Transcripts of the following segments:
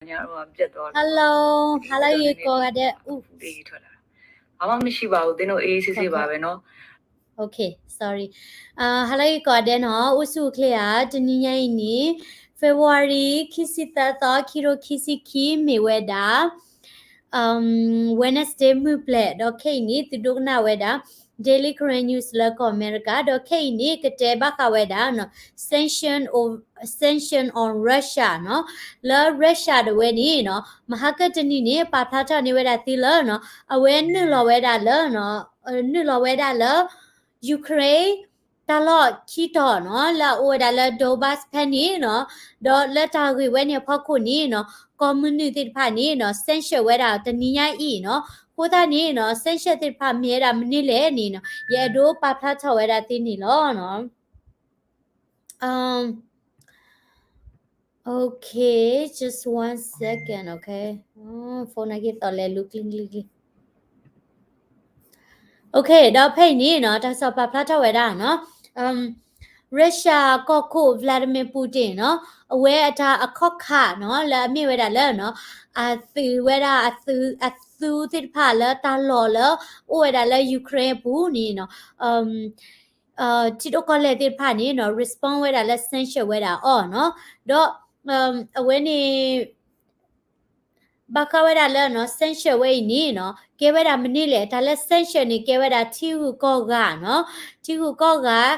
Hello, hello ယကိးဂၤဒဲး, အမ့ၢ် sorry, hello ယကိးဂၤဒဲးနီၤ, အိၣ်ဆူၣ်အိၣ်ချ့ဧါ, တနံၤညါအံၤန့ၣ် February ခံဆံသၢသီ ခံကထိခံဆံခံ မ့ၢ်ဝဲဒၣ် Wednesday မုၢ်ပျဲၢ် ဒီးခဲအံၤန့ၣ် သုဒိကနၣ်ဝဲဒၣ် Daily Karen News လၢကီၢ်အမဲရကၤ, ဒီးခဲအံၤန့ၣ် ကတဲဘၣ်ဃးဝဲဒၣ် sanction on Russia နီၤ, လၢ Russia တဝဲန့ၣ်နီၤ, မဟါကတနံၤန့ၣ် ပာ်ဖျါထီၣ်န့ၢ်ဝဲဒၣ်သုလၢ အဝဲနုာ်လီၤဝဲဒၣ်လၢ နုာ်လီၤဝဲဒၣ်လၢ Ukraine တၢ်လီၢ်ခံတီၤနီၤ, လၢအအိၣ်ဝဲဒၣ်လၢ Donbas ဖဲန့ၣ်နီၤ, ဒီးလၢတၢ်ဂ့ၢ်ဝဲန့ၣ်အဖီခိၣ်န့ၣ်နီၤ, ကီၢ်မုၢ်နုာ်သ့ၣ်တဖၣ်န့ၣ်နီၤ sanction ဝဲဒၣ်တနံၤညါအံၤနီၤ, အဃိသတးန့ၣ်နီၤ sanction သ့ၣ်တဖၣ်မ့ၢ်ဝဲဒၣ်မနုၤလဲၣ်န့ၣ်နီၤ, ယအဲၣ်ဒိးပာ်ဖျါထီၣ်ဝဲဒၣ်သုန့ၣ်လီၤ. Okay, just one second, okay. Phone နာ်က့ၤသီလဲၤလူၤကျံကျံကျံ. Okay, ဒီးဖဲအံၤန့ၣ်နီၤ တၢ်ကစီၣ်ပာ်ဖျါထီၣ်ဝဲဒၣ်နီၤ, Russia ကီၢ်ခိၣ် Vladimir Putin နီၤ, အဝဲအတၢ်အခီၣ်ခါနီၤ လၢအမ့ၢ်ဝဲဒၣ်လၢနီၤ, အသုးဝဲဒၣ် အသုးသ့ၣ်တဖၣ်လၢတၢ်လီၢ်လၢ အိၣ်ဝဲဒၣ်လၢ Ukraine အပူၤန့ၣ်နီၤ, ထံဒိၣ်ကီၢ်လဲၢ်သ့ၣ်တဖၣ်န့ၣ်နီၤ respond ဝဲဒၣ်လၢ sanction ဝဲဒၣ်အီၤနီၤ, ဒီး အဝဲန့ၣ် ဘၣ်ဃးဝဲဒၣ်လၢနီၤ sanction ဝဲအံၤန့ၣ်နီၤ ကဲဝဲဒၣ်မနုၤလဲၣ်, တၢ်လၢ sanction န့ၣ် ကဲဝဲဒၣ်ထံဂုၤကီၢ်ဂၤနီၤ, ထံဂုၤကီၢ်ဂၤ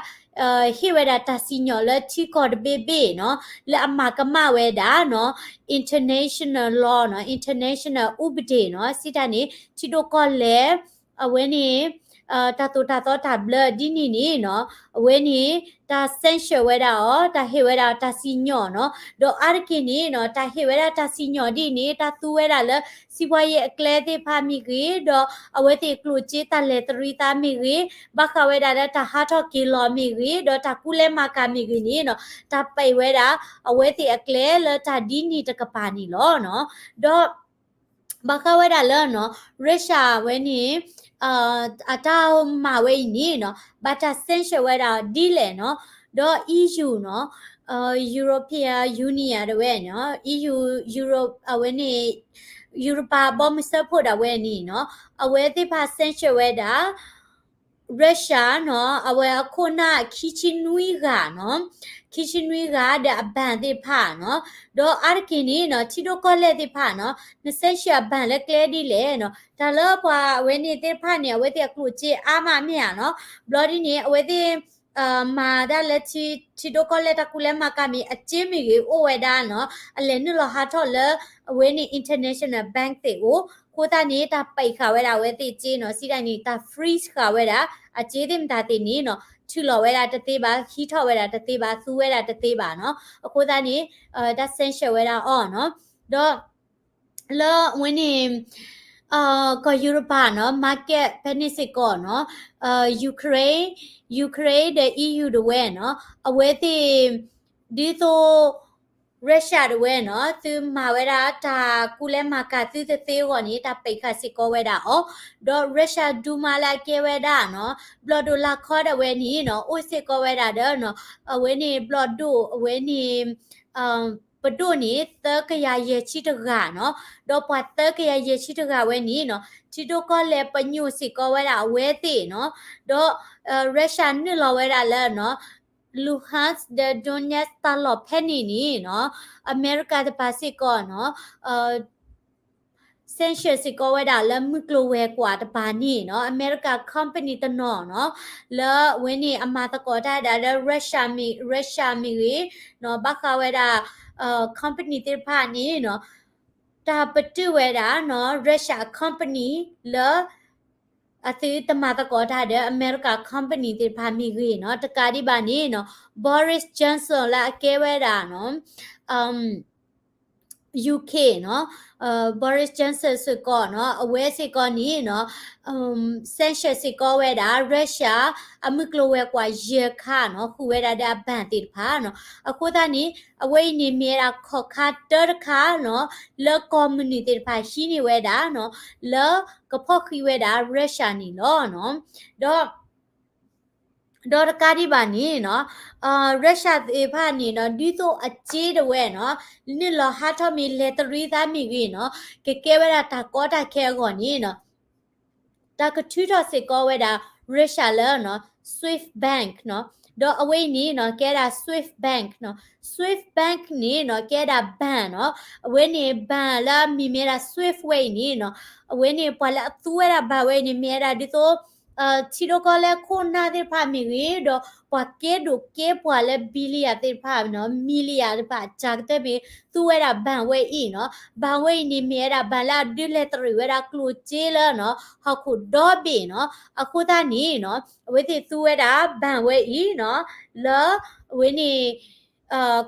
ဟ့ၣ်ဝဲဒၣ်တၢ်စံၣ်ညီၣ်လၢထံကီၢ်တဘ့ၣ်ဘ့ၣ်နီၤ လၢအမၤကမၣ်ဝဲဒၣ်နီၤ international law နီၤ, international ဥပဒေနီၤ, စံးတၢ်န့ၣ် ထံဒိၣ်ကီၢ်လဲၢ် အဝဲန့ၣ် တၢ်သိၣ်တၢ်သီတၢ်ဘျၢဒ်န့ၣ်န့ၣ်နီၤ, အဝဲန့ၣ် တၢ် sanction ဝဲဒၣ်အီၤ, တၢ်ဟ့ၣ်ဝဲဒၣ်တၢ်စံၣ်ညီၣ်နီၤ, ဒီးအါတက့ၢ်န့ၣ်နီၤ တၢ်ဟ့ၣ်ဝဲဒၣ်တၢ်စံၣ်ညီၣ်ဒ်န့ၣ် တၢ်သူဝဲဒၣ်လၢ စံးပှၤယဲၢ်အကျဲသ့ၣ်တဖၣ်မ့ၢ်ဂ့ၤ, ဒီးအဝဲသ့ၣ်ကျိၣ်စ့တၢ်လဲၤတရံးသးမ့ၢ်ဂ့ၤ, ဘၣ်ဃးဝဲဒၣ်လၢတၢ်ဟးထီၣ်က့ၤလီၤမ့ၢ်ဂ့ၤ, ဒီးတၢ်ကူလဲမၤကၤမ့ၢ်ဂ့ၤန့ၣ်နီၤ, တၢ်ပဲာ်ဝဲဒၣ် အဝဲသ့ၣ်အကျဲလၢတၢ်ဒ်န့ၣ်တကပၤန့ၣ်လီၤနီၤ, ဒီး ဘၣ်ဃးဝဲဒၣ်လၢနီၤ Russia ဝဲန့ၣ် အတၢ်မၤဝဲအံၤန့ၣ်နီၤ ဘၣ်တၢ် sanction ဝဲဒၣ်ဒ်လဲၣ်နီၤ, ဒီး EU နီၤ European Union တဝဲနီၤ EU Europe အဝဲန့ၣ် ယူရပၤဘီမုၢ်စၢဖှိၣ်ဒၣ်ဝဲန့ၣ်နီၤ အဝဲသ့ၣ်တဖၣ် sanction ဝဲဒၣ် Russia နီၤ အဝဲအခိၣ်နၢ်ခံဆံနွံဂၤနီၤ, ခံဆံနွံဂၤဒီးအ bank သ့ၣ်တဖၣ်နီၤ, ဒီးအါတက့ၢ်န့ၣ်နီၤ ထံဒိၣ်ကီၢ်လဲၢ်သ့ၣ်တဖၣ်နီၤ န sanction အ bank လၢကျဲဒ်လဲၣ်နီၤ, တၢ်လၢပှၤအဝဲန့ၣ်သ့ၣ်တဖၣ်န့ၣ် အဝဲသ့ၣ်အကျိၣ်စ့အါမးမ့ၢ်ဧါနီၤ, ဘျီဒ်န့ၣ် အဝဲသ့ၣ် မၤတၢ်လၢ ထံဒိၣ်ကီၢ်လဲၢ်တၢ်ကူလဲမၤကၤမ့ၢ်အစ့မ့ၢ်ဂ့ၤ အိၣ်ဝဲဒၣ်နီၤ အလဲၤနုာ်လီၤဟးထီၣ်လၢ အဝဲန့ၣ် international bank သ့ၣ်အိၣ်, အဃိသတးန့ၣ် တၢ်ပိတ်ဃာ်ဝဲဒၣ်အဝဲသ့ၣ်စ့နီၤ, စံးတၢ်န့ၣ် တၢ် freeze ဃာ်ဝဲဒၣ် အစ့သ့ၣ်မတၤသ့ၣ်န့ၣ်နီၤ ထုးလီၤဝဲဒၣ်တသ့ဘၣ်, ဟံးထီၣ်ဝဲဒၣ်တသ့ဘၣ်, သူဝဲဒၣ်တသ့ဘၣ်နီၤ, အဃိသတးန့ၣ် တၢ် sanction ဝဲဒၣ်အီၤနီၤ, ဒီး လၢအဝဲန့ၣ် ကီၢ်ယူရပၤနီၤ market ဖဲန့ၣ်စ့ၢ်ကီးနီၤ Ukraine Ukraine ဒီး EU တဝဲနီၤ အဝဲသ့ၣ် ဒ်သိး Russia တဝဲနီၤ သုမၤဝဲဒၣ်တၢ်ကူလဲမၤကၤသုတသ့အဂီၢ်န့ၣ် တၢ်ပိတ်ဃာ်စ့ၢ်ကီးဝဲဒၣ်အီၤ, ဒီး Russia Duma လၢအကဲဝဲဒၣ်နီၤ ဘျီၣ်ဒိၣ်လၢခီဒၣ်ဝဲန့ၣ်နီၤ အိၣ်စ့ၢ်ကီးဝဲဒၣ်ဒီးနီၤ အဝဲန့ၣ်ဘျီၣ်ဒိၣ်အဝဲန့ၣ် ပဒိၣ်န့ၣ် သၢကယၤယဲၢ်ဆံတဂၤနီၤ, ဒီးပှၤသၢကယၤယဲၢ်ဆံတဂၤဝဲန့ၣ်နီၤ ထံဒိၣ်ကီၢ်လဲၢ်ပညိၣ်စ့ၢ်ကီးဝဲဒၣ်အဝဲသ့ၣ်နီၤ, ဒီး Russia နုာ်လီၤဝဲဒၣ်လၢနီၤ Luhansk ဒီး Donetsk တၢ်လီၢ်ဖဲန့ၣ်န့ၣ်နီၤ အမဲရကၤတပၤစ့ၢ်ကီးနီၤ sanction စ့ၢ်ကီးဝဲဒၣ်လၢမုၢ်ကျိၤဝဲၤကွာ်တပၤန့ၣ်နီၤ အမဲရကၤ company တနီၤနီၤ လၢအဝဲန့ၣ်အမၤသကိးတၢ်ဒၣ်လၢ Russia မ့ၢ် Russia မ့ၢ်ဂ့ၤနီၤ ဘၣ်ဃးဝဲဒၣ် company သ့ၣ်တဖၣ်န့ၣ်နီၤ တၢ်ပတုာ်ဝဲဒၣ်နီၤ Russia company လၢ အသုတမၤသကိးတၢ်ဒီး အမဲရကၤ company သ့ၣ်တဖၣ်မ့ၢ်ဂ့ၤနီၤ တကးဒံးဘၣ်န့ၣ်နီၤ Boris Johnson လၢအကဲဝဲဒၣ်နီၤ UK နီၤ Boris Johnson စ့ၢ်ကီးနီၤ အဝဲစ့ၢ်ကီးန့ၣ်နီၤ sanction စ့ၢ်ကီးဝဲဒၣ် Russia အမုၢ်ကျိၤဝဲၤကွာ်ယဲၢ်ခါနီၤ ဃုာ်ဝဲဒၣ်ဒီးအ bank သ့ၣ်တဖၣ်နီၤ အဃိသတးန့ၣ် အဝဲအံၤန့ၣ်မ့ၢ်ဝဲဒၣ်ခီၣ်ခါတၢတခါနီၤ လၢကီၢ်မုၢ်နုာ်သ့ၣ်တဖၣ်ဟံးန့ၢ်ဝဲဒၣ်နီၤ လၢကဖီၣ်ဃံးဝဲဒၣ် Russia န့ၣ်လီၤနီၤ ဒီး ဒီးတကးဒံးဘၣ်န့ၣ်နီၤ, Russia သ့ၣ်တဖၣ်န့ၣ်နီၤ ဒ်သိးအစ့တဝဲနီၤ နုာ်လီၤဟးထီၣ်မ့ၢ်လဲၤတရံးသးမ့ၢ်ဂ့ၤနီၤ ကကဲဝဲဒၣ်တၢ်ကီတၢ်ခဲအဂီၢ်န့ၣ်နီၤ တၢ်ကထုးထီၣ်စ့ၢ်ကီးဝဲဒၣ် Russia လၢနီၤ Swift Bank နီၤ, ဒီးအဝဲအံၤန့ၣ်နီၤ ကဲဒၣ် Swift Bank နီၤ, Swift Bank န့ၣ်နီၤ ကဲဒၣ် bank နီၤ, အဝဲန့ၣ် bank လၢအမံၤမ့ၢ်ဝဲဒၣ် Swift ဝဲအံၤန့ၣ်နီၤ, အဝဲန့ၣ် ပှၤလၢအသူဝဲဒၣ် bank ဝဲအံၤန့ၣ် မ့ၢ်ဝဲဒၣ်ဒ်သိး ထံဒိၣ်ကီၢ်လဲၢ်ခိၣ်နၢ်သ့ၣ်တဖၣ်မ့ၢ်ဂ့ၤ, ဒီးပှၤကဲဒိၣ်ကဲပှၤလၢ billion သ့ၣ်တဖၣ်နီၤ million သ့ၣ်တဖၣ် အစှၤကတၢၢ်မ့ၢ်ဂ့ၤ သူဝဲဒၣ် bank ဝဲအံၤနီၤ, bank ဝဲအံၤန့ၣ် မ့ၢ်ဝဲဒၣ် bank လၢအဒုးလဲၤတရံးဝဲဒၣ်ကျိၣ်စ့လၢနီၤ ဟီၣ်ခိၣ်ဒီဘ့ၣ်နီၤ, အဃိသတးန့ၣ်နီၤ အဝဲသ့ၣ်သူဝဲဒၣ် bank ဝဲအံၤနီၤ လၢ အဝဲန့ၣ်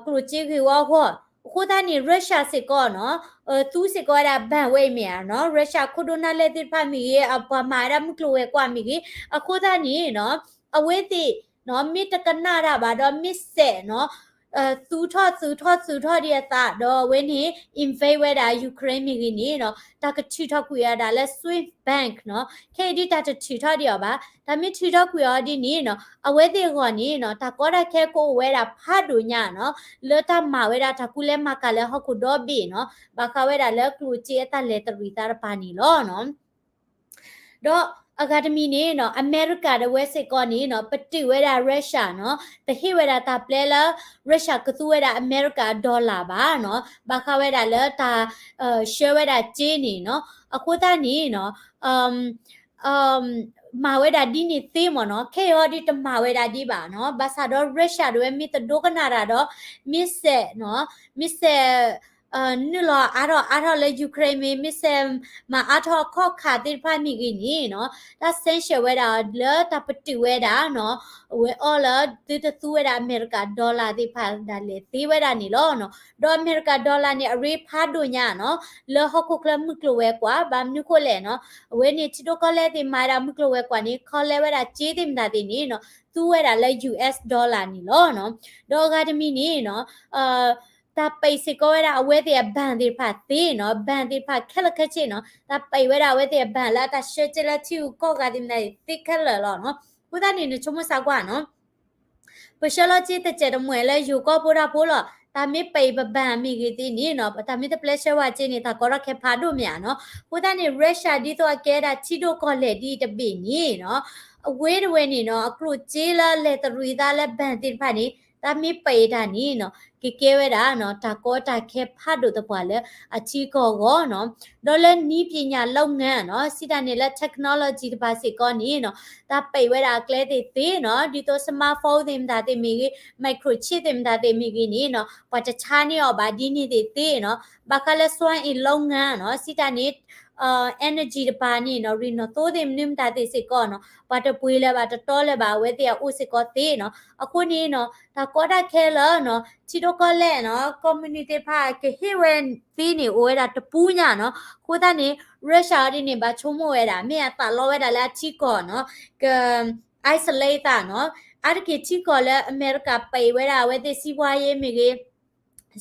ကျိၣ်စ့ဂ့ၢ်ဝီအဂီၢ်, အဃိသတးန့ၣ် Russia စ့ၢ်ကီးနီၤ သူစ့ၢ်ကီးဝဲဒၣ် bank ဝဲအံၤမ့ၢ်ဧါနီၤ, Russia ခိၣ်ဒိၣ်နၢ်လဲၢ်သ့ၣ်တဖၣ်မ့ၢ်ဂ့ၤ, အပှၤမၤဝဲဒၣ်မုၢ်ကျိၤဝဲၤကွာ်မ့ၢ်ဂ့ၤ, အဃိသတးန့ၣ်နီၤ အဝဲသ့ၣ်နီၤ မ့ၢ်တကနၣ်တၢ်ဘၣ်ဒီး မ့ၢ်စဲးနီၤ သုးထီၣ်သုးထီၣ်သုးထီၣ်ဒံးအသး ဒီးအဝဲန့ၣ် invade ဝဲဒၣ် Ukraine မ့ၢ်ဂ့ၤန့ၣ်နီၤ တၢ်ကထုးထီၣ်ကွံာ်အီၤဒၣ်လၢ Swift Bank နီၤ, ခဲအံၤဒ်တၢ်တထုးထီၣ်ဒံးအီၤဘၣ်, တၢ်မ့ၢ်ထုးထီၣ်ကွံာ်အီၤဒ်န့ၣ်နီၤ အဝဲသ့ၣ်အဂီၢ်န့ၣ်နီၤ တၢ်ကီတၢ်ခဲကအိၣ်ဝဲဒၣ်ဖးဒိၣ်ညါနီၤ, လၢတၢ်မၤဝဲဒၣ်တၢ်ကူလဲမၤကၤလၢဟီၣ်ခိၣ်ဒီဘ့ၣ်နီၤ, ဘၣ်ဃးဝဲဒၣ်လၢကျိၣ်စ့အတၢ်လဲၤတရံးသးတပၤန့ၣ်လီၤနီၤ. ဒီးအဂၤတမံၤန့ၣ်နီၤ အမဲရကၤဒၣ်ဝဲစ့ၢ်ကီးန့ၣ်နီၤ ပတုာ်ဝဲဒၣ် Russia နီၤ, တဟ့ၣ်ဝဲဒၣ်တၢ်ပျဲလၢ Russia ကသူဝဲဒၣ်အမဲရကၤ dollar ဘၣ်နီၤ, ဘၣ်ဃးဝဲဒၣ်လၢတၢ် ဆှၢဝဲဒၣ်စ့န့ၣ်နီၤ, အဃိသတးန့ၣ်နီၤ မၤဝဲဒၣ်ဒ်န့ၣ်သ့မ့ၢ်နီၤ, ခဲအံၤဒ်တမၤဝဲဒၣ်ဒ်ဘၣ်နီၤ, ဘၣ်ဆၣ်ဒီး Russia ဒၣ်ဝဲမ့ၢ်တဒိကနၣ်တၢ်ဒီး မ့ၢ်စဲးနီၤ, မ့ၢ်စဲး နုာ်လီၤအါထီၣ်အါထီၣ်လၢ Ukraine မ့ၢ် မ့ၢ်စဲးမၤအါထီၣ်အခီၣ်ခါသ့ၣ်တဖၣ်မ့ၢ်ဂ့ၤန့ၣ်နီၤ, တၢ် sanction ဝဲဒၣ်လၢတၢ်ပတုာ်ဝဲဒၣ်နီၤ, အဝဲအီၤလၢသုတသူဝဲဒၣ်အမဲရကၤ dollar သ့ၣ်တဖၣ်ဒၣ်လဲာ်သ့ဝဲဒၣ်န့ၣ်လီၤနီၤ, ဒီးအမဲရကၤ dollar န့ၣ် အရ့ဖးဒိၣ်ညါနီၤ, လၢဟီၣ်ခိၣ်ချၢမုၢ်ကျိၤဝဲၤကွာ် ဘၣ်မနုၤဃိလဲၣ်နီၤ, အဝဲန့ၣ်ထံဒိၣ်ကီၢ်လဲၢ်သ့ၣ်မၤဝဲဒၣ်မုၢ်ကျိၤဝဲၤကွာ်န့ၣ် ခီလဲဝဲဒၣ်စ့သ့ၣ်မတၤသ့ၣ်န့ၣ်နီၤ, သူဝဲဒၣ်လၢ US dollar န့ၣ်လီၤနီၤ, ဒီးအဂၤတမံၤန့ၣ်နီၤ တၢ်ပံးစ့ၢ်ကီးဝဲဒၣ်အဝဲသ့ၣ်အ bank သ့ၣ်တဖၣ်သ့နီၤ, bank သ့ၣ်တဖၣ်ခဲလၢာ်ခဲဆ့နီၤ, တၢ်ပံးဝဲဒၣ်အဝဲသ့ၣ်အ bank လၢအတၢ်ဆှၢစ့လၢထံဂုၤကီၢ်ဂၤသ့ၣ်မတၤသ့ၣ်ခဲလၢာ်လီၤနီၤ, အဃိသတးန့ၣ် နဆိကမိၣ်စၢ်ကွၢ်နီၤ ပဆှၢလီၤစ့တစဲးတမှဲာ်လၢယိၤကီၢ်ဖိတၢ်ဖိလီၤ, တၢ်မ့ၢ်ပံးပ bank မ့ၢ်ဂ့ၤသ့န့ၣ်နီၤ, တၢ်မ့ၢ်တပျဲဆှၢဝဲစ့န့ၣ် တၢ်ကီတၢ်ခဲဖးဒိၣ်မ့ၢ်ဧါနီၤ, အဃိသတးန့ၣ် Russia ဒ်သိးအကဲဒၣ်ထံဒိၣ်ကီၢ်လဲၢ်ဒ်အံၤတဘ့ၣ်န့ၣ်နီၤ, အဝဲတဝဲန့ၣ်နီၤ အကျိၣ်စ့လၢလဲၤတရံးသးလၢ bank သ့ၣ်တဖၣ်န့ၣ် တၢ်မ့ၢ်ပံးတၢ်န့ၣ်နီၤ ကကဲဝဲဒၣ်နီၤ တၢ်ကီတၢ်ခဲဖးဒိၣ်သပှၢ်လၢအထံကီၢ်အဂီၢ်နီၤ, ဒီးလၢနည်းပညာလုပ်ငန်းနီၤ စံးတၢ်န့ၣ်လၢ technology တပၤစ့ၢ်ကီးန့ၣ်နီၤ တၢ်ပံးဝဲဒၣ်အကျဲသ့ၣ်သ့နီၤ ဒ်သိး smartphone သ့ၣ်မတၤသ့ၣ်မ့ၢ်ဂ့ၤ microchip သ့ၣ်မတၤသ့ၣ်မ့ၢ်ဂ့ၤန့ၣ်နီၤ ပှၤတဆါန့ၢ်အီၤဘၣ်ဒ်န့ၣ်သ့ၣ်သ့နီၤ ဘၣ်ဃးလၢစွမ်းအင်လုပ်ငန်းနီၤ စံးတၢ်န့ၣ် energy တပၤန့ၣ်နီၤ ရ့ၣ်နီၣ်သိသ့ၣ်မနုၤမတၤသ့ၣ်စ့ၢ်ကီးနီၤ ပှၤတပှ့ၤလၢၤဘၣ်တတီလၢၤဘၣ် အဝဲသ့ၣ်အအိၣ်စ့ၢ်ကီးသ့နီၤ အဃိန့ၣ်နီၤ တၢ်ကီတၢ်ခဲလၢနီၤ ထံဒိၣ်ကီၢ်လဲၢ်နီၤ ကီၢ်မုၢ်နုာ်သ့ၣ်တဖၣ်ကဟ့ၣ်ဝဲသ့န့ၣ် အိၣ်ဝဲဒၣ်တပူညါနီၤ အဃိသတးန့ၣ် Russia အီၤဒ်န့ၣ် ဘၣ်ဆိကမိၣ်ဝဲဒၣ် မ့ၢ်အသးလီဝဲဒၣ်လၢအထံကီၢ်နီၤ က isolate သးနီၤ အါတက့ၢ်ထံကီၢ်လၢအမဲရကၤပံးဝဲဒၣ် အဝဲသ့ၣ်စံးဝါယဲမ့ၢ်ဂ့ၤ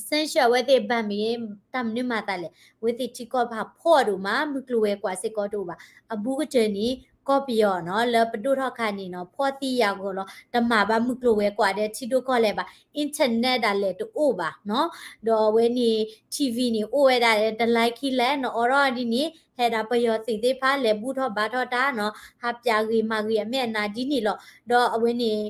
sanction အဝဲသ့ၣ် bank မ့ၢ်ဂ့ၤ တၢ်မနုၤမၤသးလဲၣ် အဝဲသ့ၣ်ထံကီၢ်ဖးဖှီၣ်ဒိၣ်မး မုၢ်ကျိၤဝဲၤကွာ်စ့ၢ်ကီးတအိၣ်ဘၣ် အဘူးကတၢၢ်န့ၣ် ကီၢ်ပယီၤနီၤ လၢပဒိၣ်ထီၣ်ခါန့ၣ်နီၤ ဖှီၣ်သံယာ်ဂီၤလီၤ တမၤဘၣ်မုၢ်ကျိၤဝဲၤကွာ်ဒီးထံဒိၣ်ကီၢ်လဲၢ်ဘၣ် internet ဒၣ်လဲာ်တအိၣ်ဘၣ်နီၤ ဒီးအဝဲန့ၣ် TV န့ၣ် အိၣ်ဝဲဒၣ်တလါခံလဲၣ် နအိးထီၣ်ဒ်န့ၣ် ဟဲဒၣ်ပယီၤသုးသ့ၣ်တဖၣ် လဲၤဘူၣ်ထီၣ်ဘါထီၣ်တၢ်နီၤ ဟးပၠးဂ့ၤမၤဂ့ၤအမဲာ်အနါဒ်န့ၣ်လီၤ ဒီးအဝဲန့ၣ်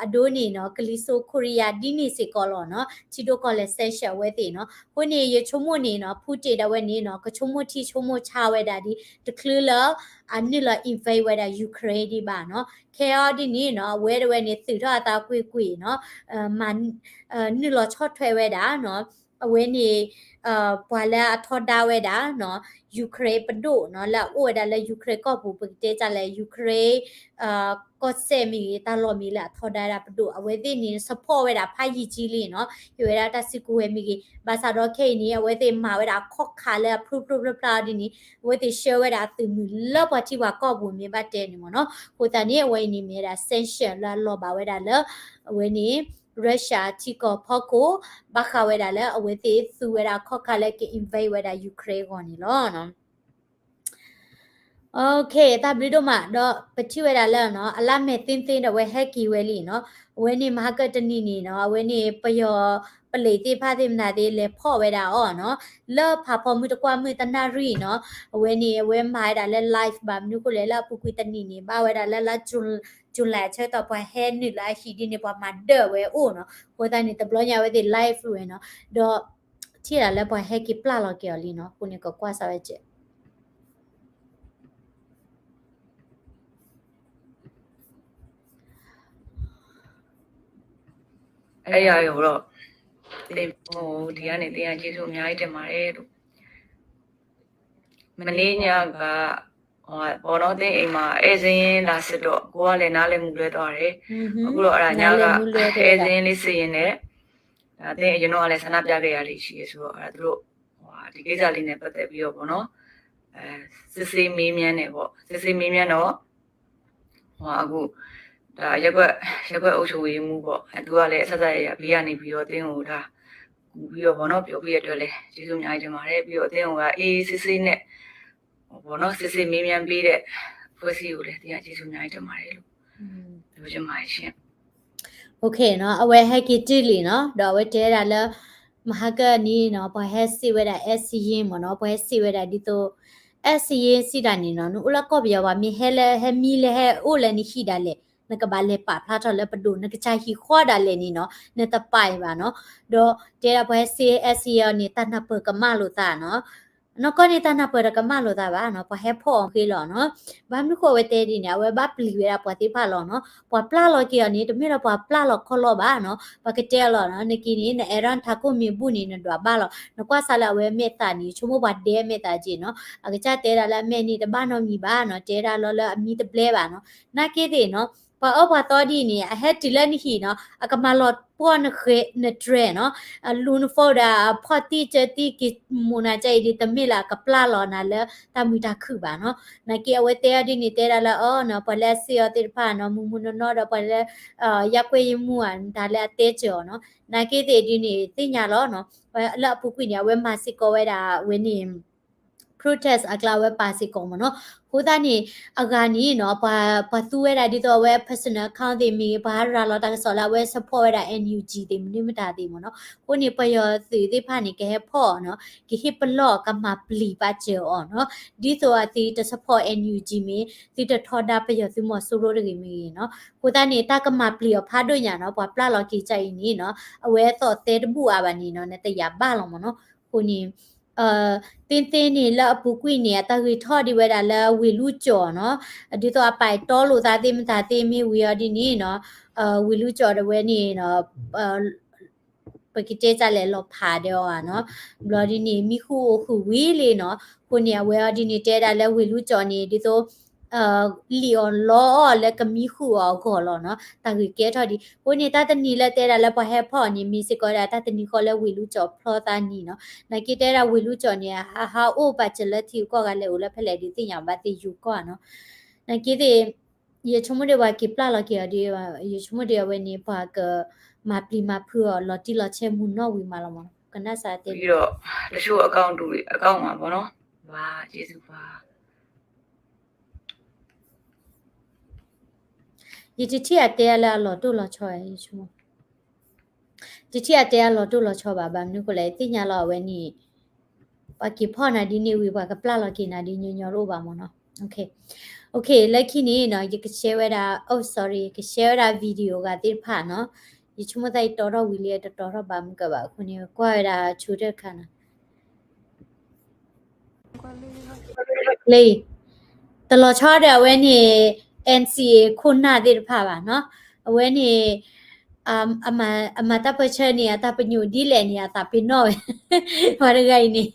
အဒိန့ၣ်နီၤ ကလံၤစိးခိရံယါဒ်န့ၣ်စ့ၢ်ကီးလီၤနီၤ ထံဒိၣ်ကီၢ်လဲၢ် sanction အဝဲသ့ၣ်နီၤ အဃိန့ၣ် ယဆိကမိၣ်န့ၣ်နီၤ Putin ဒၣ်ဝဲန့ၣ်နီၤ ကဆိကမိၣ်ထံဆိကမိၣ်ဆါဝဲဒၣ်ဒ် တချုးလၢ အနုာ်လီၤ invade ဝဲဒၣ် Ukraine ဒံးဘၣ်နီၤ ခဲအံၤဒ်န့ၣ်နီၤ အဝဲတဝဲန့ၣ် သုးထီၣ်အသးကွ့ၢ်ကွ့ၢ်နီၤ မၤ နုာ်လီၤဆီၣ်ထွဲဝဲဒၣ်နီၤ အဝဲန့ၣ် ပှၤလၢအထီဒါဝဲဒၣ်နီၤ Ukraine ပဒိၣ်နီၤ လၢအအိၣ်ဝဲဒၣ်လၢ Ukraine ကီၢ်ပူၤ ပကတဲတၢ်လဲၣ် Ukraine ကီၢ်စဲၣ်မ့ၢ်ဂ့ၤ တၢ်လီၢ်မံၤလၢအထီဒါဝဲဒၣ်ပဒိၣ် အဝဲသ့ၣ်န့ၣ် support ဝဲဒၣ်ဖးယံာ်ကၠံလံနီၤ ဟ့ၣ်ဝဲဒၣ်တၢ်စုကဝဲၤမ့ၢ်ဂ့ၤ ဘၣ်ဆၣ်ဒီးခဲအံၤန့ၣ် အဝဲသ့ၣ်မၤဝဲဒၣ်အခီၣ်ခါလၢအဖျိဖျိဖျါဖျါဒ်န့ၣ် အဝဲသ့ၣ်ဆှၢဝဲဒၣ်အသုးမုၢ်လၢပှၤထံပှၤကီၢ်ပူၤမ့ၢ်ဘၣ်တဲန့ၣ်မ့ၢ်နီၤ အဃိသတးန့ၣ် အဝဲအံၤန့ၣ်မ့ၢ်ဝဲဒၣ် sanction လၢအလီၤဘၣ်ဝဲဒၣ်လၢ အဝဲန့ၣ် Russia ထံကီၢ်ဖီခိၣ် ဘၣ်ဃးဝဲဒၣ်လၢအဝဲသ့ၣ်သူဝဲဒၣ်အခီၣ်ခါလၢက invade ဝဲဒၣ် Ukraine အဂီၢ်န့ၣ်လီၤ. Okay, တၢ်ဘျုးဒိၣ်မး ဒီးပထံၣ်ဝဲဒၣ်လၢနီၤ အလၢမဲာ်သ့ၣ်သ့ၣ်ဒီးအဝဲဟဲက့ၤဝဲလံနီၤ, အဝဲန့ၣ်မဟါကတနံၤန့ၣ်နီၤ အဝဲန့ၣ်ပယီၤပလံးသ့ၣ်တဖၣ်သ့ၣ်မတၤသ့ၣ် လဲၤဖီၣ်ဝဲဒၣ်အီၤနီၤ, လၢဖးဖီမုၢ်တကွၢ်မုၢ်တနၣ်ရံၣ်နီၤ, အဝဲန့ၣ် အဝဲမၤဝဲဒၣ်လၢ live ဘၣ် မနုၤဃိလဲၣ် လၢအပူၤကွံာ်တနံၤန့ၣ် ဘၣ်ဝဲဒၣ်လၢလါ July ဆၢကတီၢ်ပှၤဟဲနုာ်လၢအဟံၣ်ဒ်န့ၣ် ပှၤမၤဒၢၣ်ဝဲအိၣ်နီၤ, အဃိသတးန့ၣ် တဘျီညါအဝဲသ့ၣ် live ဝဲနီၤ, ဒီး ထံၣ်ဒၣ်လၢပှၤဟဲက့ၤပျၢ်လီၤက့ၤအီၤလံနီၤ, အဃိန့ၣ် ကကွၢ်စၢ်ဝဲကဲး အဲယၤယိဒီး သ့ၣ်မအိၣ် ဒီးန့ၣ် သ့ၣ်ညါက့ၤဆူအများကြီးတင်ပါတယ်လို့ မနေ့ညက ပေါ့နော် သ့ၣ်အိမ်မှာ အဲၣ်စင်းလာစစ်တော့ ကိုကလည်းနားလည်မှုလွဲသွားတယ်. အခုတော့အဲ့ဒါညက အဲၣ်စင်းလေးစစ်ရင်းနဲ့ ဒါသ့ၣ်အရင်တော့ကလည်းဆန္ဒပြခဲ့ရလေးရှိတယ်ဆိုတော့ အဲ့ဒါသူတို့ ဟိုဟာ ဒီကိစ္စလေးနဲ့ပတ်သက်ပြီးတော့ပေါ့နော် အဲ စစ်ဆေးမေးမြန်းတယ်ပေါ့ စစ်ဆေးမေးမြန်းတော့ ဟိုဟာအခု ဒါရပ်ကွက်ရပ်ကွက်အုပ်ချုပ်ရေးမှူးပေါ့ အဲသူကလည်းအဆက်ဆက်ရရပေးရနေပြီးတော့သ့ၣ်ကိုဒါကူပြီးတော့ပေါ့နော် ပြောပြီးရအတွက်လည်းကျေးဇူးအများကြီးတင်ပါတယ်ပြီးတော့သ့ၣ်ကိုကအေးအေးဆေးဆေးနဲ့ ပေါ့နော် စစ်ဆေးမေးမြန်းပေးတဲ့အဖွဲ့အစည်းကိုလည်းတရားကျေးဇူးအများကြီးတင်ပါတယ်လို့ပြောချင်ပါတယ်ရှင်. Okay နီၤ အဝဲဟဲက့ၤတုၤလံနီၤ ဒီးအဝဲတဲဒၣ်လၢ မဟါကနံၤနီၤ ပှၤဟဲစံးဝဲဒၣ် အဲၣ်စံယ့မ့ၢ်နီၤ ပှၤဟဲစံးဝဲဒၣ်ဒ်သိး အဲၣ်စံယ့ စံးတၢ်န့ၣ်နီၤ နအိၣ်လၢကီၢ်ပယီၤဘၣ် မ့ၢ်ဟဲလၢဟဲမံလၢဟဲအိၣ်လၢနဟံၣ်ဒၣ်လဲာ် နကဘၣ်လဲၤပာ်ဖျါထီၣ်လၢပဒိၣ် နကစၢ်ဟံၣ်ဃီဒၣ်လဲာ်န့ၣ်နီၤ နတပာ်အံၤဘၣ်နီၤ ဒီးတဲဒၣ်ပှၤဟဲစံး အဲၣ်စံယ့န့ၣ် တၢ်နၢ်ပၢၢ်ကမၣ်လိာ်သးနီၤ နီၢ်ကီၢ်န့ၣ်တၢ်နၢ်ပၢၢ်တကမၣ်လိာ်သးဘၣ်နီၤ ပှၤဟဲဖီၣ်အီၤဃ့လီၤနီၤ ဘၣ်မနုၤဃိအဝဲတဲဒ်န့ၣ် အဝဲဘၣ်ပျံၤဝဲဒၣ်ပှၤသ့ၣ်တဖၣ်လီၤနီၤ ပှၤပျၢ်လီၤက့ၤအီၤန့ၣ် တမ့ၢ်လၢပှၤပျၢ်လီၤခီလီၤဘၣ်နီၤ ပှၤကတဲအီၤလီၤနီၤ နက့ၤန့ၣ် နအဲၣ်ဒိးထးခိၣ်မ့ၢ်ဘူၣ်န့ၣ် နဒွးဘၣ်လီၤ နကွၢ်စးလၢအဝဲမဲာ်သးန့ၣ် ဆိကမိၣ်ပှၤဒဲမဲာ်သးက့ၤနီၤ အကစၢ်တဲဒၣ်လၢအမဲာ်န့ၣ်တဘၣ်နီတမံၤဘၣ်နီၤ တဲဒၣ်လီၤလၢအမံတဘျဲဘၣ်နီၤ နာ်က့သ့ၣ်နီၤ ပှၤအၢပှၤသီဒ်န့ၣ် အဟဲတုၤလၢနဟံၣ်နီၤ အကမၤလီၤပှီၢ်နဃဲ နတြဲၤနီၤ အလူၤနဖိဒီး အဖီၣ်တံၢ်စၢတံၢ်က့ၤမူးနၤကဲအံၤဒ် တမ့ၢ်လၢအကပျၢ်လီၤနၤလၢတၢ်မုာ်တၢ်ခုၣ်ဘၣ်နီၤ နာ်က့အဝဲတဲအီၤဒ်န့ၣ် တဲဒၣ်လၢအီၤနီၤ ပှၤလၢအစံးအီၤသ့ၣ်တဖၣ်နီၤ မုၢ်မုၢ်နီၢ်နီၢ်ဒီးပှၤလၢ ရပ်ကွက်ရေးမှူး ဧါ တၢ်လၢအတဲစၢၤအီၤနီၤ နာ်က့သ့ၣ်ဒ်န့ၣ် သ့ၣ်ညါလီၤနီၤ လၢအပူၤကွံာ်န့ၣ် အဝဲမၤစ့ၢ်ကီးဝဲဒၣ်ဝဲန့ၣ် protest အကျါဝဲပာ်စ့ၢ်ကီးမ့ၢ်နီၤ အဃိသတးန့ၣ် အဂၤန့ၣ်နီၤ ပှၤ ပှၤသူဝဲဒၣ်ဒ်သိးအဝဲ personal account သ့ၣ်မ့ၢ်ဂ့ၤ ပှၤဟးရၤလီၤတၢ်ကစီၣ်လၢအဝဲ support ဝဲဒၣ် NUG သ့ၣ်မနုၤမတၤသ့ၣ်မ့ၢ်နီၤ အဃိန့ၣ် ပယီၤသုးသ့ၣ်တဖၣ်န့ၣ် ကဟဲဖီၣ်အီၤနီၤ ကဟ့ၣ်ပလီၢ်ကမၤပျံၤပာ်စၢၤအီၤနီၤ ဒ်သိးအသုတ support NUG မ့ၢ် သုတထီဒါပယီၤသုးမီၤစိရိၤတဂ့ၤမ့ၢ်ဂ့ၤနီၤ အဃိသတးန့ၣ် တၢ်ကမၤပျံၤအီၤဖးဒိၣ်ညါနီၤ ပှၤပျၢ်လီၤက့ၤကါအံၤန့ၣ်နီၤ အဝဲအသီၣ်သဲတဘူၣ်အါဘၣ်န့ၣ်နီၤ နတယာ်ဘၣ်လီၤမ့ၢ်နီၤ အဃိန့ၣ် သ့သ့န့ၣ် လၢအပူၤကွံာ်န့ၣ် အတၢ်ဂ့ၤထီၣ်ဒံးဝဲဒၣ်လၢဝ့ၢ်လူကၠီနီၤ ဒ်သိးအပာ်တီလိာ်သးသ့ၣ်မတၤသ့ၣ်မ့ၢ်ဝံၤအီၤဒ်န့ၣ်နီၤ ဝ့ၢ်လူကၠီဒၣ်ဝဲန့ၣ်နီၤ ပကတဲတၢ်လဲၣ် လီၤဖးဒီးအီၤနီၤ ဘျီဒ်န့ၣ် မံဃုာ်အိၣ်ဃုာ်ဝံၤလံနီၤ အဃိန့ၣ် အဝဲအီၤဒ်န့ၣ် တဲဒၣ်လၢဝ့ၢ်လူကၠီန့ၣ် ဒ်သိး လံာ်အီၤလီအီၤလၢကမံဃုာ်အီၤအဂီၢ်လီၤနီၤ တၢ်ဂ့ၤကဲထီၣ်ဒံး အဃိန့ၣ် တၢ်တနံၤလၢတဲဒၣ်လၢပှၤဟဲဖီၣ်အီၤန့ၣ် မ့ၢ်စ့ၢ်ကီးဒၣ်တၢ်တနံၤဃီလၢဝ့ၢ်လူကၠီဖျီသးနံၤနီၤ နာ်က့တဲဒၣ်ဝ့ၢ်လူကၠီန့ၣ် အဟးအိၣ်ပာ်စၢၤလၢထံဂုၤကီၢ်ဂၤ လဲၤအိၣ်လၢဖဲလဲၣ်ဒ်သ့ၣ်ညါဘၣ်သ့ၣ်ယိၤကီၢ်နီၤ နာ်က့သ့ၣ် ယဆိကမိၣ်ဒံးပှၤက့ၤပျၢ်လီၤက့ၤအီၤဒ် ယဆိကမိၣ်ဒံးအဝဲန့ၣ် ပှၤကမၤပျံၤမၤဖုးအီၤ လီၤတံၢ်လီၤဆဲးမုၢ်နီၢ်ဝံၤမးလီၤမး ကနၣ်စးတဲ ပြီးတော့ တချို့အကောင့်တွေ အကောင့်မှာပေါ့နော် ပါကျေးဇူးပါ ယတထံၣ်အတဲအလၢအလီၤတိၢ်လီၤဆီ ယဆိကမိၣ် တထံၣ်အတဲအလီၤတိၢ်လီၤဆီဘၣ် ဘၣ်မနုၤဃိလဲၣ် သ့ၣ်ညါလီၤအဝဲန့ၣ် ပှၤက့ၤဖီၣ်နၤဒ်န့ၣ်ဝံၤ ပှၤကပျၢ်လီၤက့ၤနၤဒ်ညီညီတအိၣ်ဘၣ်မ့ၢ်နီၤ Okay လၢခံန့ၣ်နီၤ ယက share ဝဲဒၣ် oh sorry ယက share ဝဲဒၣ် video ဂၤသ့ၣ်တဖၣ်နီၤ ယဆိကမိၣ်သးယတီထီၣ်ဝံၤလံ တတီထီၣ်ဘၣ်မုၢ်ကဘၣ်အဃိန့ၣ် ကွၢ်ဝဲဒၣ်ဆိတခါနီၤ လၢ တလီၤဆီဒီးအဝဲန့ၣ် NCA ခိၣ်နၢ်သ့ၣ်တဖၣ်ဘၣ်နီၤ အဝဲန့ၣ် အမၤတၢ်ပၢဆှၢန့ၣ် အတၢ်ပညိၣ်ဒ်လဲၣ်န့ၣ် အသးပ့ၤနီၣ်ဝဲ ပှၤတဂၤအံၤန့ၣ်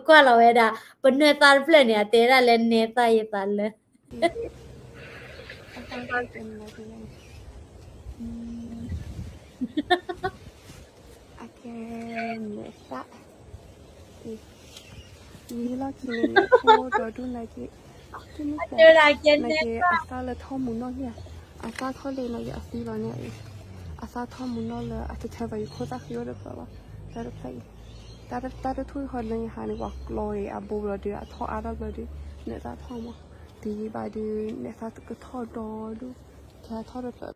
ကွၢ်လီၤဝဲဒၣ် ပနွဲၢ်သၣ်တဖျၢၣ်န့ၣ် အတဲဒၣ်လၢနဲသးယသးလၢ အကဲန့ၣ်သၣ် ဝံၤလီၢ်ခံန့ၣ် ဖိဒီဒူၣ်နာ်က့ ကဲန့ၣ် နာ်က့ အသၣ်လၢထီၣ်မူးနီၢ်န့ၣ် အသၣ်ထီၣ်လၢနာ်က့ အသံလီၤန့ၣ် အသၣ်ထီၣ်မူးနီၢ်လၢအတထၢဘၣ် ယခိၣ်သၣ်ဃံအိၣ်တဖျၢၣ်လီၤ တၢ်တဖျၢၣ်အံၤ တၢ်တထူၣ်ဟီလၢယဟးန့ၣ် ပှၤကျီအံၤ အဘိဘျီဒုး အထီၣ်အါထီၣ်ဘျီဒုး နဲၣ်သးထီၣ်မး, တယံာ်ဘၣ်ဒီး နဲၣ်သးကထီၣ်ဒီဒူၣ်, ကထီၣ်တဖျၢၣ်,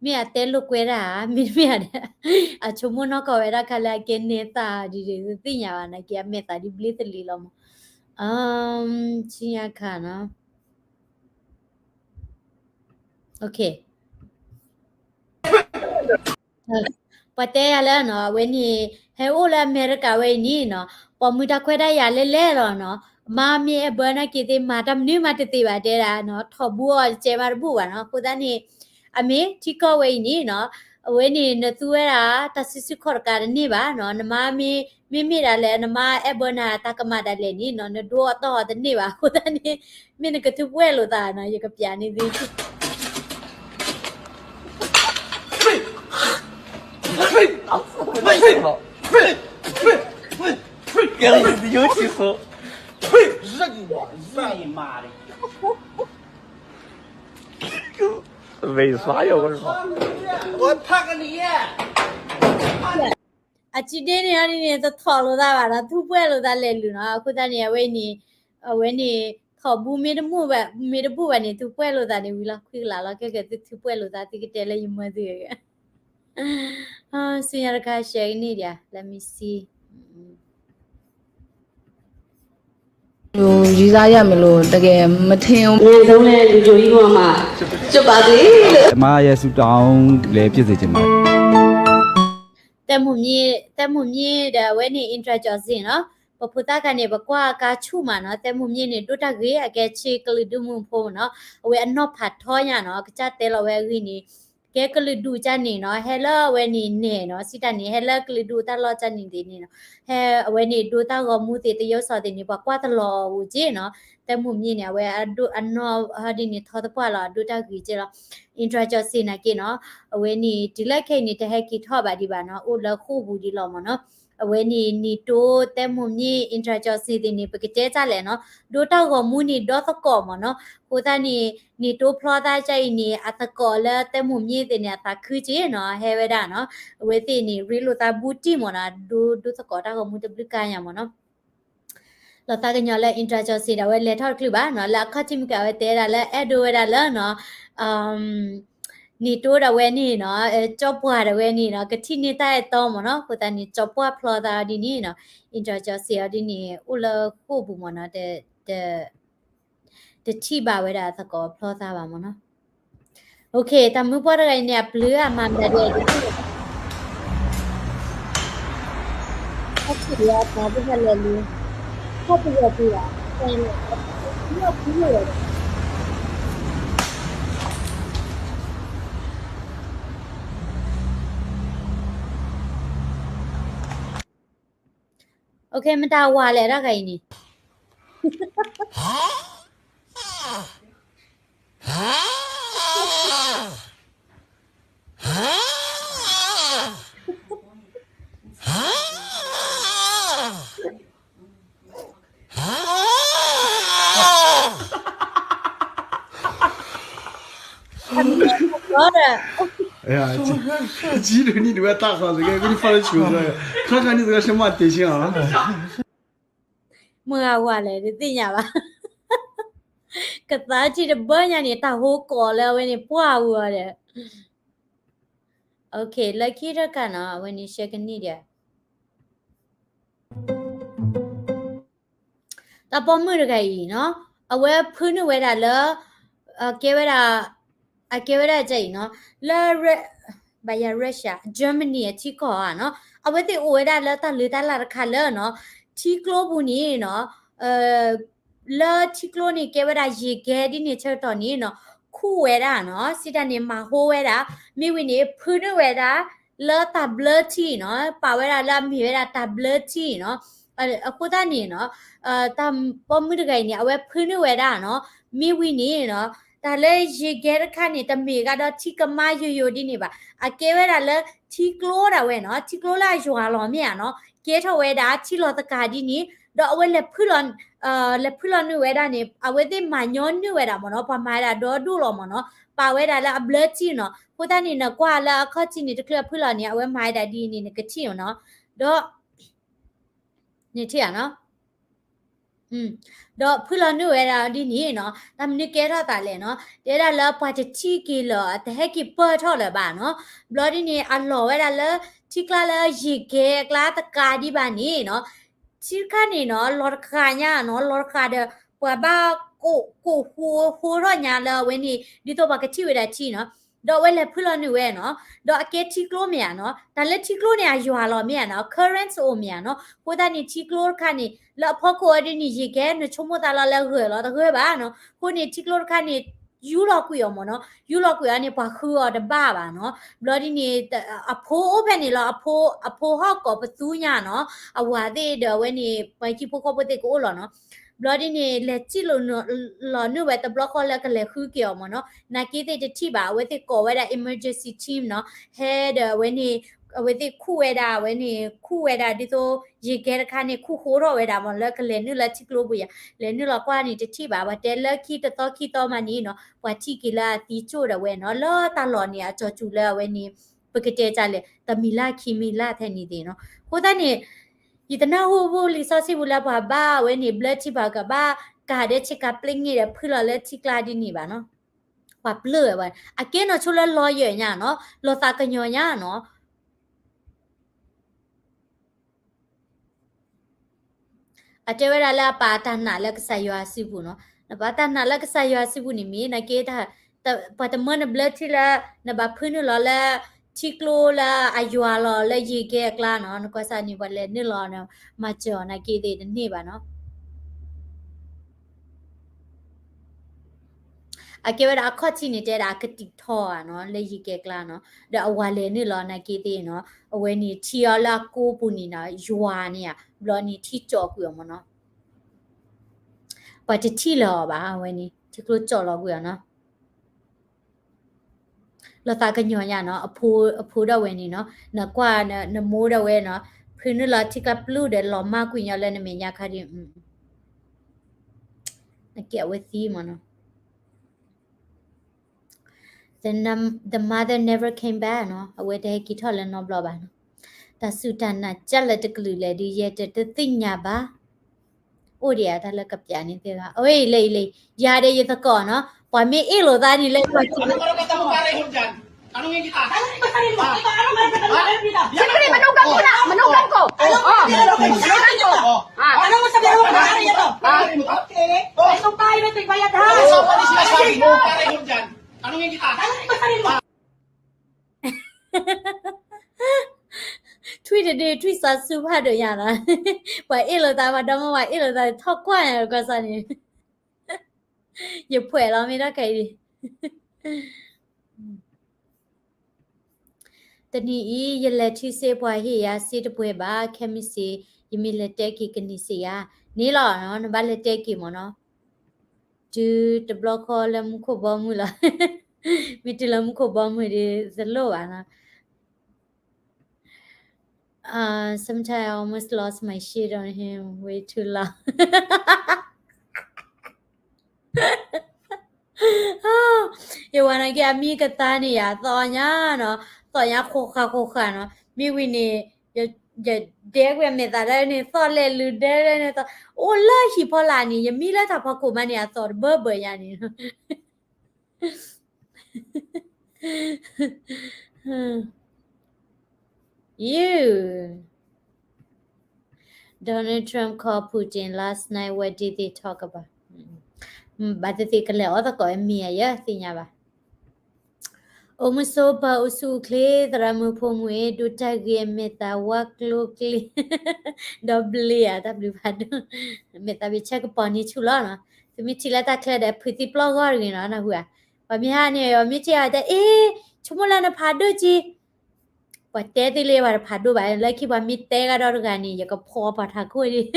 မ့ၢ်အတဲလိာ်ကွဲတၢ်ဧါ, မ့တမ့ၢ်ဧါ, အဆိကမိၣ်နီၢ်ကီၢ်ဝဲဒၣ်ခါလၢအကဲနဲၣ်သးဒ်ဒ်သ့ၣ်ညါဘၣ်နာ်က့ အမဲာ်သးဒ်ဘျ့သလံၤလီၤမး, ဆူညါခါနီၤ ပှၤတဲယၤလၢနီၤ အဝဲန့ၣ် ဟဲအိၣ်လၢအမဲရကၤဝဲအံၤန့ၣ်နီၤ ပိာ်မုၣ်တၢ်ခွဲးတၢ်ယာ်လဲၣ်လဲၣ်လီၤနီၤ မါမ့ၢ်အဲၣ်ဘၢနာ်က့သ့ၣ် မၤတၢ်မနုၤမးတသ့ဘၣ်တဲဒၣ်နီၤ ထိးဘူးအီၤတကဲမးတဘူၣ်ဘၣ်နီၤ အဃိသတးန့ၣ် အမ့ၢ်ထံကီၢ်ဝဲအံၤန့ၣ်နီၤ အဝဲန့ၣ် နသူဝဲဒၣ် တၢ်စုဆူၣ်ခီၣ်တကးတန့ၢ်ဘၣ်နီၤ နမါမ့ၢ် မ့မ့ၢ်ဒၣ်လဲာ် နမါအဲၣ်ဘၢနၤတၢ်ကမၣ်ဒၣ်လဲာ်န့ၣ်နီၤ နဒိအတီၢ်အီၤတန့ၢ်ဘၣ် အဃိသတးန့ၣ် မ့ၢ်နကထူးပှဲၢ်လိာ်သးနီၤ ယကပျးန့ၢ်သု အစုဒ့န့ၣ်အီၤဒ်န့ၣ် တထီၣ်လိာ်သးဘၣ်ဒီး ထူးပှဲၢ်လိာ်သးလဲၤလူၤနီၤ အဃိသတးန့ၣ် အဝဲန့ၣ် အဝဲန့ၣ် ထိးဘူးမ့ၢ်တဘူၣ်ဘၣ် မ့ၢ်တဘူၣ်ဘၣ်န့ၣ် ထူးပှဲၢ်လိာ်သးန့ၣ်ဝံၤလီၤ ခွံကလးလီၤ ခဲကဲသုထူးပှဲၢ်လိာ်သး သုကတဲလၢယမၢသုဂ့ၤဂ့ၤ ဆူညါတခါ share န့ၢ်ဒံး let me see လူကြီးစားရမယ်လို့ တကယ်မထင်ဘူး။ ငယ်ဆုံးလဲ လူကြီးကြီးမမ ဖြစ်ပါစေလို့ မရဲ့ဆုတောင်းလည်း ဖြစ်စေချင်ပါတယ် သဲမိၢ်မြင့် သဲမိၢ်မြင့်ဒီးအဝဲန့ၣ် Indra Johnson နီၤ ပဖိသၣ်ခါန့ၣ် ပကွၢ်ကါဆူၣ်မးနီၤ သဲမိၢ်မြင့်န့ၣ် ဒိၣ်တၢ်ဂ့ၤ အကဲဆ့ကလုာ်ဒူၣ်မုၢ်ဖိနီၤ အဝဲအနီၢ်ဖးထီညါနီၤ ကစၢ်တဲလီၤဝဲအဂ့ၢ်န့ၣ် ကဲကလုာ်ဒူၣ်ကၢ်န့ၣ်နီၤ ဟဲလၢအဝဲန့ၣ်နဲၣ်နီၤ စံးတၢ်န့ၣ် ဟဲလၢကလုာ်ဒူၣ်တၢ်လီၢ်ကၢ်န့ၣ်သ့ၣ်န့ၣ်နီၤ ဟဲအဝဲန့ၣ်ဒိတၢ်ဂီၤမူသ့ၣ် တယိၣ်စီၤသ့ၣ်န့ၣ် ပှၤကွၢ်တလီၤအိၣ်က့နီၤ သဲမိၢ်မြင့်န့ၣ် အဝဲအနီၢ်ဟီဒ်န့ၣ် ထီသပှၢ်လီၤ အဒိတၢ်ဂ့ၤက့လီၤ Indra Johnson နာ်က့နီၤ အဝဲန့ၣ် တုၤလၢခဲအံၤန့ၣ် တဟဲက့ၤထီၣ်ဘၣ်ဒံးဘၣ်နီၤ အိၣ်လၢဃိာ်ပူၤဒံးလီၤမ့ၢ်နီၤ အဝဲန့ၣ် နံၣ်တိ သဲမိၢ်မြင့် Indra Johnson သ့ၣ်န့ၣ် ပကတဲတၢ်လဲၣ်နီၤ ဒိတၢ်ဂီၤမူန့ၣ် ဒီသကိးမ့ၢ်နီၤ အဃိသတးန့ၣ် နံၣ်တိဖျီသးကၢ်အံၤန့ၣ် အသကိးလၢသဲမိၢ်မြင့်သ့ၣ်န့ၣ် အသးခုက့နီၤ ဟဲဝဲဒၣ်နီၤ အဝဲသ့ၣ်န့ၣ် ရ့လိာ်သးဘူးတံၢ်မ့ၢ်နီၤ ဒိ ဒိသကိးတၢ်ဂီၤမူတဘျုးကါညါမ့ၢ်နီၤ လီၤသးကညီၤလၢ Indra Johnson ဒၣ်ဝဲလဲၤထီၣ်တချုးဘၣ်နီၤ လၢအခီၣ်ထံးမုၢ်ကဝဲတဲဒၣ်လၢအဲၣ်ဒိးဝဲဒၣ်လၢနီၤ နံၣ်တိဒၣ်ဝဲန့ၣ်နီၤ ကၠီပှၢ်ဒၣ်ဝဲန့ၣ်နီၤ ကထံၣ်န့ၢ်တၢ်အဲၣ်တီမ့ၢ်နီၤ အဃိသတးန့ၣ် ကၠီပှၢ်ဖျီသးဒ်န့ၣ်နီၤ Indra Johnson အီၤဒ်န့ၣ် အိၣ်လၢဃိာ်ပူၤမ့ၢ်နီၤ တ တထံၣ်ဘၣ်ဝဲဒၣ်သကိးဖျီသးဘၣ်မ့ၢ်နီၤ တၢ်မုၢ်ပှၢ်တဂၤအံၤန့ၣ် အပျုၤအမၤမတၤဒဲး မတၤဝၤလဲၣ်တၢ်ဂၤအံၤန့ၣ် အမံၤလီၤဒီး ကံဒိနံၣ်တဝဲတၢ်ဃီၤစကဲ ကဖီလၢဆူၣ် ခါခါန့ၣ်စကဲ ရှမတ့ၢ်ဆ့အီၤ မတၤဝၤလဲၣ် တသ့ၣ်ညါဘၣ် ကသးထံၣ်တဘၢညါန့ၣ် တၢ်ဟိကီးလၢအဝဲန့ၣ် ပှၢ်ဝဲအီၤဒီး လၢခံတခါနီၤ အဝဲန့ၣ် ရှဲကနံၣ်ဒံး တၢ်ပိာ်မုၣ်တဂၤအံၤနီၤ အဝဲဖုနုာ်ဝဲဒၣ်လၢ အကဲဝဲဒၣ် အကဲဝဲဒၣ်ကအံၤနီၤ လၢ ဘၣ်ယၤ Russia Germany အထံကီၢ်ဧါနီၤ အဝဲသ့ၣ်အိၣ်ဝဲဒၣ်လၢတၢ်လၢတၢ်လၢ်တခါလၢနီၤ ထံကျိပူၤန့ၣ်နီၤ လၢထံကျိန့ၣ် ကဲဝဲဒၣ်ယံာ်ကဲဒ်န့ၣ်ဆၢကတီၢ်န့ၣ်နီၤ ခူၣ်ဝဲဒၣ်နီၤ စံးတၢ်န့ၣ် မၤဟိဝဲဒၣ် မ့ၢ်ဝံၤန့ၣ် ဖုနုာ်ဝဲဒၣ် လၢတၢ်ဘျၢထံနီၤ ပာ်ဝဲဒၣ်လၢအမ့ၢ်ဝဲဒၣ်တၢ်ဘျၢထံနီၤ အဃိသတးန့ၣ်နီၤ တၢ်ပိာ်မုၣ်တဂၤအံၤန့ၣ် အဝဲဖုနုာ်ဝဲဒၣ်နီၤ မ့ၢ်ဝံၤန့ၣ်နီၤ တၢ်လၢယံာ်ကဲတခါန့ၣ် တမ့ၢ်ကဒီးထံကမါယိယိဒ်န့ၣ်ဘၣ် အကဲဝဲဒၣ်လၢထံကျိဒၣ်ဝဲနီၤ ထံကျိလၢအယွၤလီၤမ့ၢ်ဧါနီၤ ကဲထီၣ်ဝဲဒၣ်ထံလီၤသကၤဒ်န့ၣ် ဒီးအဝဲလဲၤဖုလီၤ လဲၤဖုလီၤနုာ်ဝဲဒၣ်န့ၣ် အဝဲသ့ၣ်မၤညီနုာ်ဝဲဒၣ်မ့ၢ်နီၤ ပှၤမၤဝဲဒၣ်ဒီဒိၣ်လီၤမ့ၢ်နီၤ ပာ်ဝဲဒၣ်လၢအဘျၢထံနီၤ အဃိသတးန့ၣ် နကွၢ်လၢအခီၣ်ထံးန့ၣ် တချုးအဖုလီၤန့ၣ် အဝဲမၤဝဲဒၣ်ဒ်အံၤန့ၣ် နကထံၣ်မ့ၢ်နီၤ ဒီး နထံၣ်ဧါနီၤ ဒီးဖုၣ်လီၤနုာ်ဝဲဒၣ်ဒ်န့ၣ်နီၤ, တၢ်မနုၤကဲထီၣ်သးလဲၣ်နီၤ, တဲဒၣ်လၢပှၤတထံၣ်က့ၤလၢၤ တဟဲက့ၤပၢၢ်ထီၣ်လၢၤဘၣ်နီၤ. ဘျီဒ်န့ၣ် အလီၤဝဲဒၣ်လၢ ထံကျါလၢယ့ၤကဲအကျါတကးဒံးဘၣ်န့ၣ်နီၤ, ထံတခါန့ၣ်နီၤ လီၤတဃာ်ညါနီၤ, လီၤတဃာ်ဒီး ပှၤဘၣ်ကိး ကိးဃိ ဃိထီၣ်ညါလၢအဝဲန့ၣ် ဒ်သိးပှၤကထံၣ်ဝဲဒၣ်ထံနီၤ. ဒီးအဝဲလဲၤဖုၣ်လီၤနုာ်ဝဲနီၤ, ဒီးအကဲထံကျိမ့ၢ်ဧါနီၤ, တၢ်လၢထံကျိန့ၣ် အယွၤလီၤမ့ၢ်ဧါနီၤ, current အိၣ်မ့ၢ်ဧါနီၤ. အဃိသတးန့ၣ် ထံကျိတခါန့ၣ် လၢအဖီခိၣ်ဝဲဒ်န့ၣ် ယ့ၤကဲ နဆိကမိၣ်သးလီၤလၢဂၢၢ်လီၤတဂၢၢ်ဘၣ်နီၤ. အဃိန့ၣ် ထံကျိတခါန့ၣ် ယူလီၤကွံာ်အီၤမ့ၢ်နီၤ, ယူလီၤကွံာ်အီၤန့ၣ် ပှၤဃုအီၤတဘၣ်ဘၣ်နီၤ. ဘျီဒ်န့ၣ် အဖိအိၣ်ဖဲန့ၣ်လီၤ, အဖိဟီၣ်ကိးပသူညါနီၤ, အဝၤသ့ၣ်ဒီးအဝဲန့ၣ် ပှၤဟံၣ်ဖိဃီဖိသ့ၣ်ကအိၣ်လီၤနီၤ. ဘျီဒ်န့ၣ် လဲၤစံၣ်လီၤနုာ်ဝဲတဘျီဃီလၢကလဲၤဃုက့ၤအီၤမ့ၢ်နီၤ. နာ်က့သ့ၣ်တထံၣ်ဘၣ်, အဝဲသ့ၣ်ကိးဝဲဒၣ် emergency team နီၤ, ဟဲဒီးအဝဲန့ၣ် အဝဲသ့ၣ်ခူၣ်ဝဲဒၣ်, အဝဲန့ၣ် ခူၣ်ဝဲဒၣ်ဒ်သိး ယ့ၤကဲတခါန့ၣ် ခူၣ်ဃိထီၣ်ဝဲဒၣ်မ့ၢ် လၢကလဲၤနုာ်လၢထံကျိပူၤယါ, လဲၤနုာ်လီၤကွၢ်န့ၣ်တထံၣ်ဘၣ်, ပှၤတဲလၢခံတသီခံသီမးန့ၣ်နီၤ, ပှၤထံၣ်က့ၤလၢအသံကၠိၣ်ဒီးဝဲနီၤ, လၢတၢ်လီၢ်န့ၣ် အကၠီၤစူၤလၢအဝဲန့ၣ် ပကတဲကလဲၣ် တမံၤလၢခံမံၤလၢထဲန့ၣ်သ့ၣ်နီၤ. အဃိသတးန့ၣ် ယတနၢ်ဟူဖိလံာ်စီဆှံပူၤလၢပှၤဘၣ်ဝဲန့ၣ် ဘျၢထံပှၤကဘၣ်ကးဒဲးဆ့ကၤပျ့ၤန့ၣ်ဒီး ဖုၣ်လီၤလၢထံကျါဒ်န့ၣ်ဘၣ်နီၤ. ပှၤပျၢ်ဝဲဘၣ်, အကဲနီၤဆိလၢ lawyer ညါနီၤ, လီၤသးကညီၤညါနီၤ. အတဲဝဲဒၣ်လၢအပာ်တၢ်နာ်လၢကစၢ်ယွၤစုပူၤနီၤ. နပာ်တၢ်နာ်လၢကစၢ်ယွၤစုပူၤန့ၣ်မ့ၢ် နာ်က့ ပှၤတမၢနဘျၢထံလၢ နဘၣ်ဖုၣ်နုာ်လီၤလၢ ထံကျိလၢအယွၤလီၤလၢယ့ၤကဲအကျါနီၤ. နကွၢ်စၢ်န့ၣ် ပှၤလဲၤနုာ်လီၤ မၤစၢၤအီၤနာ်က့သ့ၣ်တန့ၢ်ဘၣ်နီၤ. အကဲဝဲဒၣ်အခီၣ်ထံးန့ၣ် တဲဒၣ်အကတံာ်ထီဧါနီၤ လၢယ့ၤကဲကျါနီၤ. ဒီးအဝၤလဲၤနုာ်လီၤနာ်က့သ့ၣ်နီၤ, အဝဲန့ၣ်ထံအီၤလၢအကိးပူၤန့ၣ်နီၤ ယွၤန့ၣ်ဧါ, ဘျီန့ၣ်ထံကၠီၤကွံာ်အီၤမ့ၢ်နီၤ. ပှၤတထံၣ်လၢၤအီၤဘၣ်, အဝဲန့ၣ် ထံကျိကၠီၤလီၤကွံာ်အီၤနီၤ. လီၤသးကညီၤညါနီၤ, အဖိဒၣ်ဝဲန့ၣ်နီၤ, နကွၢ် နမိၢ်ဒၣ်ဝဲနီၤ, ဖုၣ်နုာ်လီၤထံကျါပျုၢ်ဒီးလီၤမၢ်ကွံာ်ညီလၢနမဲာ်ညါခါဒ် နကဲအဝဲသံမ့ၢ်နီၤ. The mother never came back နီၤ, အဝဲတဟဲက့ၤထီၣ်လၢနီတဘျီဘၣ်နီၤ. တၢ်စူၢ်တၢ်နာ်ကၢ်လၢတကလုာ်လဲၣ်ဒုး ယဲတသ့ၣ်ညါဘၣ်. အိၣ်ဒံးဧါ တၢ်လၢကပျးန့ၣ်သ့ၣ်ဂၤ, အဝဲအံၤလဲၣ်အံၤလဲၣ်, ယၤဒီးယသကိးနီၤ, ပှၤမ့ၢ်အ့ၣ်လိာ်သးန့ၣ်လၢ ထွံၣ်တဒု ထွံၣ်စီဆူဖးဒိၣ်ညါနီၤ, ပှၤအ့ၣ်လိာ်သး ပှၤဒီမါ ပှၤအ့ၣ်လိာ်သး ထီၣ်ကွၢ်ညါ ကွၢ်စၢ်န့ၣ်, ယဖှဲးလီၤမ့ၢ်တၢ်ခဲအံၤ, တနံၤအံၤ ယလဲၤထုးစ့ပှၤဟ့ၣ်ယၤစ့တပှဲၤဘၣ်, ခဲမုၢ်ဆ့ၣ် ယမ့ၢ်လဲၤတဲက့ၤကန့ၢ်စ့ယၤ, န့ၣ်လီၤနီၤ, နဘၣ်လဲၤတဲက့ၤမ့ၢ်နီၤ, တုၤတဘျီဃီလၢမူခိၣ်ဘီမုၢ်လီၤ, မ့ၢ်တုၤလၢမူခိၣ်ဘီမုၢ်ဒီး တလိၣ်ဘၣ်နီၤ. Uh, sometimes I almost lost my shit on him way too long. ယဝၤနာ်က့ အမံကသါန့ၣ်ယၤ သီၣ်ညါနီၤ, သီၣ်ညါဃိးဃာ်ဃိးဃာ်နီၤ, မ့ၢ်ဝံၤန့ၣ် ယဒဲကွံာ်အမဲာ်သးဒၣ်န့ၣ် သီၣ်လဲၤလူၤဒဲဒၣ်န့ၣ်သီၣ်, အိၣ်လၢဟံၣ်ဖီလာ်န့ၣ် ယမံလၢတၢ်ဖီခိၣ်မးန့ၣ် အသီၣ်တဘၢဘၢညါန့ၣ် You. Donald Trump called Putin last night. What did they talk about? ဘၣ်သ့ၣ်သ့ၣ်ကလဲၤအီၣ်သကိးမ့ၢ်ယၤ ယသ့ၣ်ညါဘၣ်. အိၣ်မုာ်ဆိးပၢၤ အိၣ်ဆူၣ်အိၣ်ချ့ သရၣ်မုၣ်ဖိမုၣ်အံၤ ဒိးတၢ်ဂ့ၤအမဲာ်သးဝါကျိၤကျ့ၤ ဒီးဘျ့ဧါ တၢ်ဘျုးဖးဒိၣ် မဲာ်သးဘ့ၣ်ဆၢကပီၤန့ၢ်ဆူၣ်လီၤနီၤ. သုမ့ၢ်ထံၣ်လၢတၢ်ချၢဒီး ဖုးသံပျီၢ်ဂီၢ်တဂ့ၤနီၤ နၢ်ဟူဧါ. ပှၤမ့ၢ်ဟါန့ၣ် ပှၤမ့ၢ်ထံၣ်အီၤတဲ အ့ ဆိကမိၣ်လၢနဖးဒိၣ်က့ၤ ပှၤတဲသ့လၢပှၤတဖးဒိၣ်ဘၣ် လၢခံပှၤမ့ၢ်တဲကဒီးတဂၤန့ၣ် ယကဖီပှၤထးခိၣ်ဒံး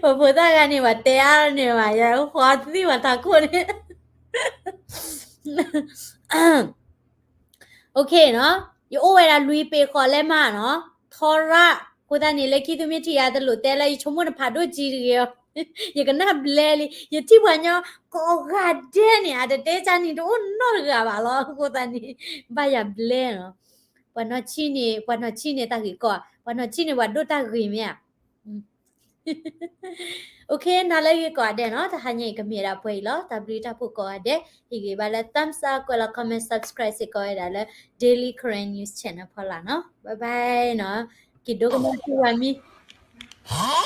ပဖိသၣ်ဂၤန့ၣ် ပှၤတဲအါန့ၣ်ဘၣ် ယဃီသံပှၤထးခိၣ်န့ၣ် OK နီၤ, ယအိၣ်ဝဲဒၣ်လွံၢ်ပ့ၤဃီလဲၣ်မးနီၤ, ထီရၣ်, အဃိသတးန့ၣ် လၢခံသုမ့ၢ်ထံၣ်ယၤတလိၣ်တဲလၢ ယဆိကမိၣ်နဖးဒိၣ်ကံတဂ့ၤအီၤ, ယကနၣ်ဘျဲလံ, ယထံၣ်ပှၤညီကိးဂၤဒဲးန့ၣ် အတတဲကန့ၣ် တအိၣ်နီတဂၤဘၣ်လီၤ, အဃိသတးန့ၣ် ဘၣ်ယၤဘျဲနီၤ. ပှၤနီၢ်ဆံန့ၣ် ပှၤနီၢ်ဆံန့ၣ်တၢ်ဂ့ၢ်ကီ, ပှၤနီၢ်ဆံန့ၣ်ပှၤဒိၣ်တၢ်ဂ့ၢ်မ့ၢ်ဧါ. OK, နၤလၢအဂ့ၤကိးဂၤဒဲးနီၤ, တဟါညါအံၤကမ့ၢ်ဒၣ်ပှဲၤအံၤလီၤ. တၢ်ဘျုးတၢ်ဖှိၣ်ကိးဂၤဒဲး, ဟ့ၣ်ဂံၢ်ဘါလၢ thumbs up, ကွဲးလီၤ comment, subscribe စ့ၢ်ကီးဝဲဒၣ်လၢ Daily Karen News Channel ဖီလာ်နီၤ. Bye bye နီၤ, က့ၤဒိကနၣ်ထံဝဲမံ Huh?